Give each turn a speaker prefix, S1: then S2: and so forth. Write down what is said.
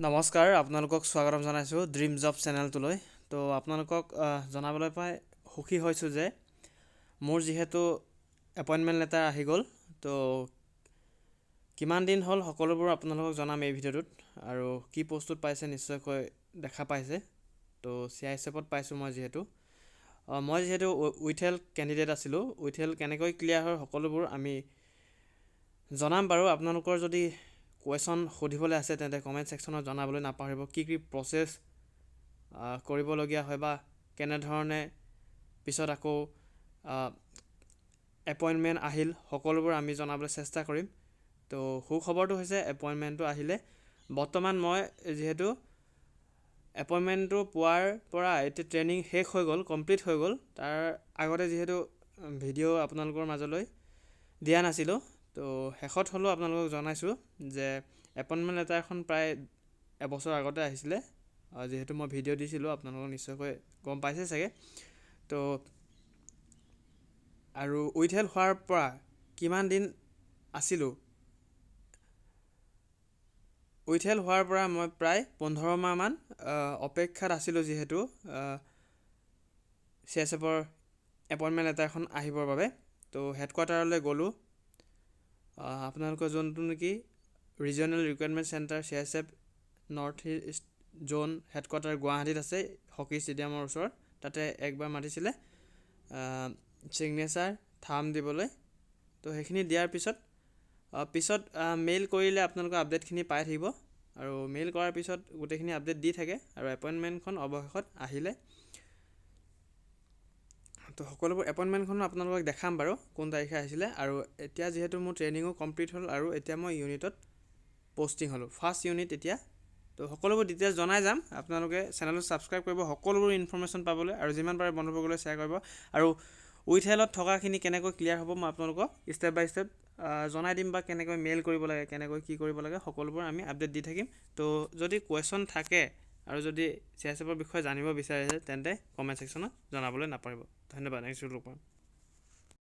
S1: নমস্কাৰ, আপোনালোকক স্বাগতম জনাইছোঁ ড্ৰিম জব চেনেলটোলৈ। তো আপোনালোকক জনাবলৈ পাই সুখী হৈছোঁ যে মোৰ যিহেতু এপইণ্টমেণ্ট লেটাৰ আহি গ'ল। তো কিমান দিন হ'ল, সকলোবোৰ আপোনালোকক জনাম এই ভিডিঅ'টোত। আৰু কি পষ্টটোত পাইছে নিশ্চয়কৈ দেখা পাইছে। তো চিআইএছএফত পাইছোঁ। মই যিহেতু উইথহেল্ড কেণ্ডিডেট আছিলোঁ, উইথহেল্ড কেনেকৈ ক্লিয়াৰ হয় সকলোবোৰ আমি জনাম বাৰু। আপোনালোকৰ যদি কুৱেশ্যন সুধিবলৈ আছে, তেন্তে কমেণ্ট ছেকশ্যনত জনাবলৈ নাপাহৰিব। কি কি প্ৰচেছ কৰিবলগীয়া হয় বা কেনেধৰণে পিছত আকৌ এপইণ্টমেণ্ট আহিল, সকলোবোৰ আমি জনাবলৈ চেষ্টা কৰিম। তো সুখবৰটো হৈছে এপইণ্টমেণ্টটো আহিলে। বৰ্তমান মই যিহেতু এপইণ্টমেণ্টটো পোৱাৰ পৰা এতিয়া ট্ৰেইনিং শেষ হৈ গ'ল, কমপ্লিট হৈ গ'ল। তাৰ আগতে যিহেতু ভিডিঅ' আপোনালোকৰ মাজলৈ দিয়া নাছিলোঁ, তো শেষত হ'লেও আপোনালোকক জনাইছোঁ যে এপইণ্টমেণ্ট লেটাৰখন প্ৰায় এবছৰ আগতে আহিছিলে। যিহেতু মই ভিডিঅ' দিছিলোঁ, আপোনালোকক নিশ্চয়কৈ গম পাইছে চাগে। তো আৰু উইথহেল্ড হোৱাৰ পৰা কিমান দিন আছিলোঁ? উইথহেল্ড হোৱাৰ পৰা মই প্ৰায় 15 মাহমান অপেক্ষাত আছিলোঁ, যিহেতু চিআইএছএফৰ এপইণ্টমেণ্ট লেটাৰখন আহিবৰ বাবে। তো হেডকোৱাৰ্টাৰলৈ গ'লোঁ। আপোনালোকৰ যোনটো নেকি regional recruitment centre, CISF north east zone headquarter গুৱাহাটীত আছে, হকী ষ্টেডিয়ামৰ ওচৰত, তাতে একবাৰ মাতিছিলে ছিগনেচাৰ থাম দিবলৈ। তো সেইখিনি দিয়াৰ পিছত পিছত মেইল কৰিলে আপোনালোকৰ আপডেটখিনি পাই থাকিব আৰু মেইল কৰাৰ পিছত গোটেইখিনি আপডেট দি থাকে আৰু এপইণ্টমেণ্টখন অৱশেষত আহিলে। তো সকলোবোৰ এপইণ্টমেণ্টখনো আপোনালোকক দেখাম বাৰু, কোন তাৰিখে আহিছিলে। আৰু এতিয়া যিহেতু মোৰ ট্ৰেইনিঙো কমপ্লিট হ'ল আৰু এতিয়া মই ইউনিটত পষ্টিং হ'লোঁ, ফাৰ্ষ্ট ইউনিট এতিয়া। তো সকলোবোৰ ডিটেইলছ জনাই যাম। আপোনালোকে চেনেলটো ছাবস্ক্ৰাইব কৰিব সকলোবোৰ ইনফৰ্মেশ্যন পাবলৈ আৰু যিমান পাৰে বন্ধুবৰ্গলৈ শ্বেয়াৰ কৰিব। আৰু উইথহেল্ডত থকাখিনি কেনেকৈ ক্লিয়াৰ হ'ব, মই আপোনালোকক ষ্টেপ বাই ষ্টেপ জনাই দিম বা কেনেকৈ মেইল কৰিব লাগে, কেনেকৈ কি কৰিব লাগে, সকলোবোৰ আমি আপডেট দি থাকিম। তো যদি কুৱেশ্যন থাকে আৰু যদি চিআইএছএফৰ বিষয়ে জানিব বিচাৰিছে, তেন্তে কমেণ্ট ছেকশ্যনত জনাবলৈ নাপাহৰিব। ধন্যবাদ। নেক্সট লগ পাম।